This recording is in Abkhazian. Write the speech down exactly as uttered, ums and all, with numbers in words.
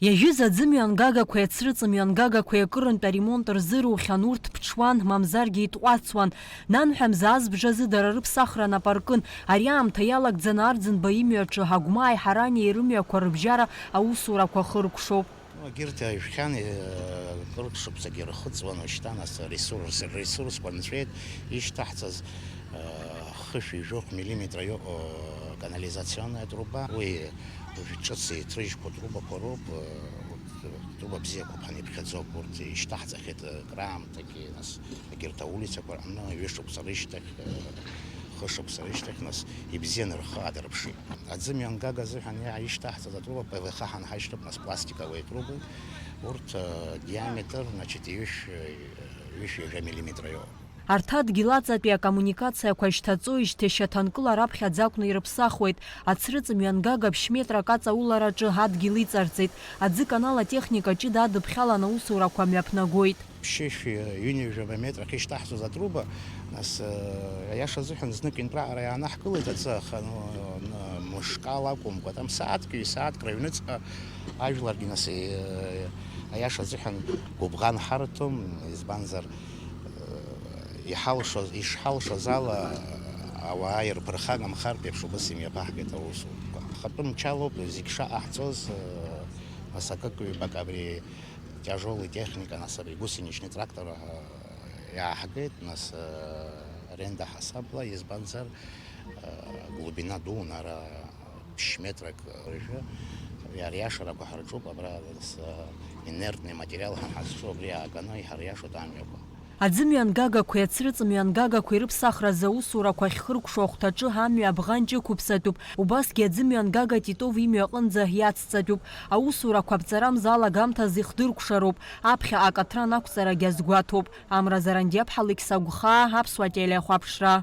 Иажәыз аӡымҩангагақәеи ацрыҵымҩангагақәеи акырынтә аремонт рзырухьан, урҭ ԥҽуан, мамзаргьы итҟәацуан. Нанҳәа мза азбжазы дара рыԥсахра нап аркын. Ари аамҭа иалагӡаны Арӡынба имҩаҿы, Агәмааи Ҳарани рымҩақәа рыбжьара аусурақәа хыркәшоуп. Егьырҭ ижәхьан, э, кырк шықәсагьы ирхыҵуан, уажәшьҭа нас ресурс, ресурсқәа нҵәеит, ишьҭаҳҵаз, э, хышә ҩажәи хә миллиметра иҟоу канализационная труба, уи уажә ҿыц иҭрыжьқәоу трубақәа роуп, э, урҭ труба бзиақәоуп ҳәа иԥхьаӡоуп, урҭ ишьҭаҳҵахьеит, э, краамҭагьы, нас егьырҭ аулицақәа рҟны ҩышықәса рышьҭахь, э, хышықәса рышьҭахь, нас ибзианы рхы аадырԥшит. Аӡымҩангага азыҳәан иа-, ишьҭаҳҵаз атруба П В Х ҳанҳашьҭоуп, нас пластиковые трубы, урҭ, э, диаметр, значит, ҩышә-, ҩышәи жәа миллиметра иоуп. Арҭ адгьыл аҵатәи акоммуникациақәа шьҭаҵоижьҭеи шьаҭанкыла раԥхьаӡа акәны ирыԥсахуеит. Ацрыҵымҩангага ԥшь метрак аҵаулараҿы адгьыл иҵарҵеит. Аӡы канал атехника ҷыда адыԥхьалан аусурақәа мҩаԥнагоит. Ԥшьышәи ҩынҩажәаба метрак ишьҭаҳҵоз атруба, нас, э, аиаша азыҳәан знык интәаара иаанаҳкылеит аӡы, аха, ну, н-, мышкала акәымкәа, там сааҭк, ҩ-сааҭк рыҩныҵҟа ажәларгьы, нас, э, аиаша азыҳәан гәыбӷан ҳарҭом, избанзар, э, иҳалшоз, ишҳалшоз ала, ауаа ирԥырхагамхартә еиԥш убыс имҩаԥаҳгеит аусурақәа. Ахатәы мчалоуп зегь шаҟаҳҵоз, э, нас акык-ҩбак абри тяжелый техника, нас абри гусеничный трактор, э, иааҳгеит, нас, э, аренда ҳасабла, избанзар, э, глубина дуун, ара ԥшь метрак рыжәы, ари ариашарақәа ҳарҿуп, абра, нас, э, инертный материал ҳа ҳазҿу, абри ааганы иҳариашоит амҩақәа. Аӡымҩангагақәеи ацрыҵымҩангагақәеи рыԥсахразы аусурақәа ахьхыркәшо ахәҭаҿы амҩа абӷанҷ ықәыԥсатәуп, убасгьы аӡымҩангага Титов имҩа аҟынӡа иацҵатәуп. Аусурақәа аԥҵарамза алагамҭазы ихдыркәшароуп, аԥхьа акаҭран ақәҵарагь азгәаҭоуп. Амра Зарандиаԥҳа, Алықьса Гәхаа, Аԥсуа телехәаԥшра.